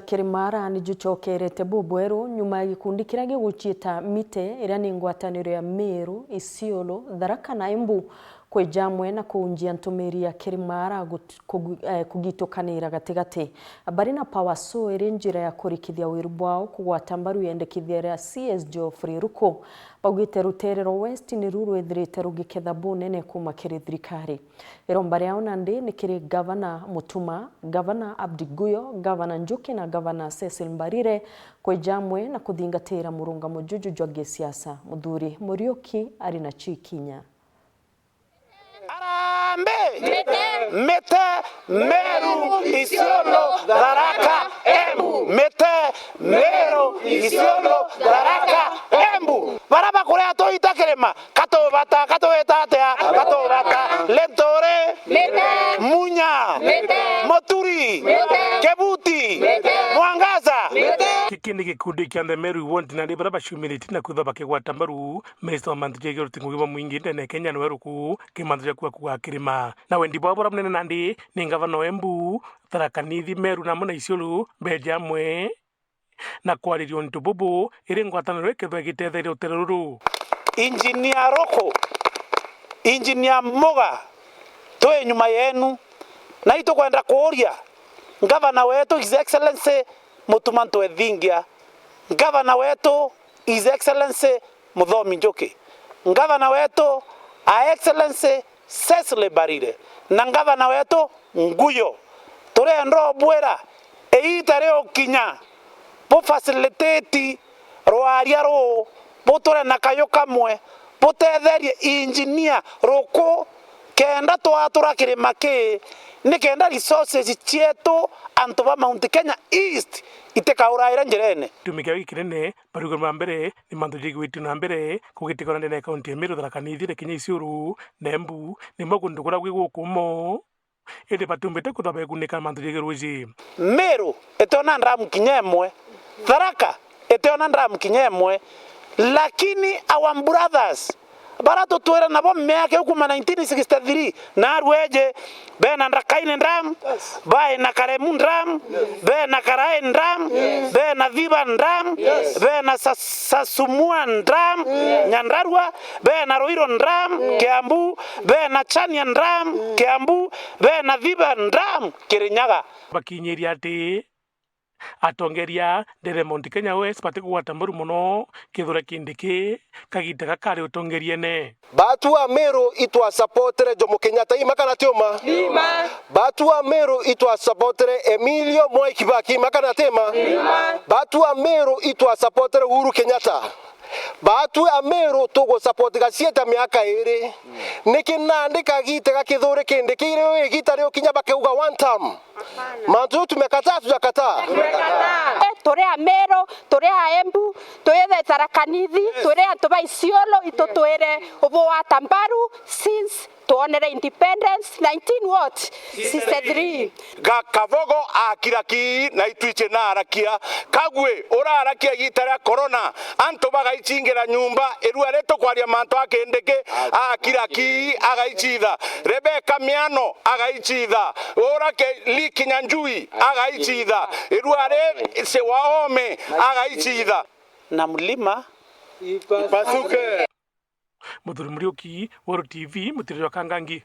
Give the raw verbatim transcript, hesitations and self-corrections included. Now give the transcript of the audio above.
Kirimara ni jucokerete bubweru nyuma ya gikundi kiria giguciita Mite, iria ni ngwataniro ya Meru, Isiolo, Tharaka na Embu, kwija amwe na kuunjia ntumiri ya Kirimara gut-, kugu-, eh, kugitukanira gatigati. Bari na Power Saw iri njira ya kurikithia wiru bwao kugwata mbaru yendekithia ria C S Geoffrey Ruku. Baugite rutere rwa West niru rwithirite rugiketha bunene kuuma kiri thirikari. Iromba riao nandi ni kiri Gavana Mutuma, Gavana Abdi Guyo, Gavana Njuki na Gavana Cecil Mbarire kwija amwe na kuthingatira murungamo juju jwa gisiasa. Muthuri Muriuki ari na cikinya. Harambee! Mite! Mite! Meru, Isiolo, Tharaka, Embu! Mite! Meru, Isiolo, Tharaka, Embu! Bara bakuria tuita kirima, katubata, katuita atia? Katubata. Linturi. Mite. Munya. Mite. Muturi. Mite. Kibuti. Mite. Mwangaza. Mite. Giki ni gikundi kia The Meru Won't, na ni bara baciumiritie na kwithwa bakigwata mbaru Minista wa mantu ja iguru ti ngugi bwa mwingi ndene Kenya niwe ruku ki mantu ja kuga kuga kirima. Na wendi bwao bura munene nandi ni ngavana wa Embu, Tharaka Nithi, Meru na amwe na Isiolo beja amwe na kwariria untu bubu, iri ngwataniro ikethwa igitetheria rutere ruru. Engineer Ruku, Engineer Muga, twi nyuma yenu, na itukwenda kuuria ngavana wetu His Excellency Mutuma Ntwethingia, ngavana wetu His Excellency Muthomi Njuki, ngavana wetu Her Excellency Cecily Mbarire na ngavana wetu Nguyo, turenda ubwira iita riukinya bu facilitate rwaria ruu, buture na kayu kamwe, butetherie engineer Ruku kenda twatura kirima kii, ni kenda resources cietu antu ba Mount Kenya East itikauraire njirene. Gitumi kiao gikinene, baruguru ba mbere ni mantu jaigwitue na mbere kugitikana ndene ya kaunti ya Meru, Tharaka Nithi, na kinya Isiolo na Embu, nimo kuntu kuria gwi gukumo. Indi batiumbite kwithwa begunika na mantu jegie ruuji. Meru itiona ndamu kinya imwe, Tharaka itiona ndamu kinya imwe, lakini our brothers bara tutwire nabo miaka iu kuuma nineteen sixty-three, na Rueji, bena Ndakaini Dam, baina Karemu Dam, bena Karae Dam, bena Thiba Dam, bena Sa-, Sasumua Dam, Nyandarua, bena Ruiru Dam, Kiambu, bena Chania Dam, Kiambu, bena Thiba Dam, Kirinyaga. Bakinyiria ati atongeria ndene Mount Kenya West batikugwata mbaru mono Kithure Kindiki kagita gaka ari utongeriene. Batu a Meru itwasapotire Jomo Kenyatta, ima kana ti uma? Ima. Batu a Meru itwasapotire Emilio Mwai Kibaki, ima kana ti ima? Ima. Batu a Meru itwasapotire Uhuru Kenyatta. Batu a Meru tugusapoti Gasieta miaka iri. Niki nandi kagite ga Kithure Kindiki iri igita riukinya bakeuga one term? Mantu jau tumekataa, tujakataa? Tumekataa. Eh, turi a Meru, turi a Embu, turi Tharaka Nithi, turi antu ba Isiolo, itutwire ubugwata mbaru since twonere independence, nineteen what? Sixty-three. Gakabogo akira ki na itwiche na arakia. Kagwe urarakia igita ria corona, antu bagaicingira nyumba, irua ri tukwaria mantu a Kindiki, akira ki agaicitha. Rebecca Miano agaicitha. Ura ke Lee Kinyanjui agaicitha. Irua ri se waome agaicitha. Na mlima ipasuke. Muthuri Muriuki, Weru T V, Mutiriri wa Kangangi.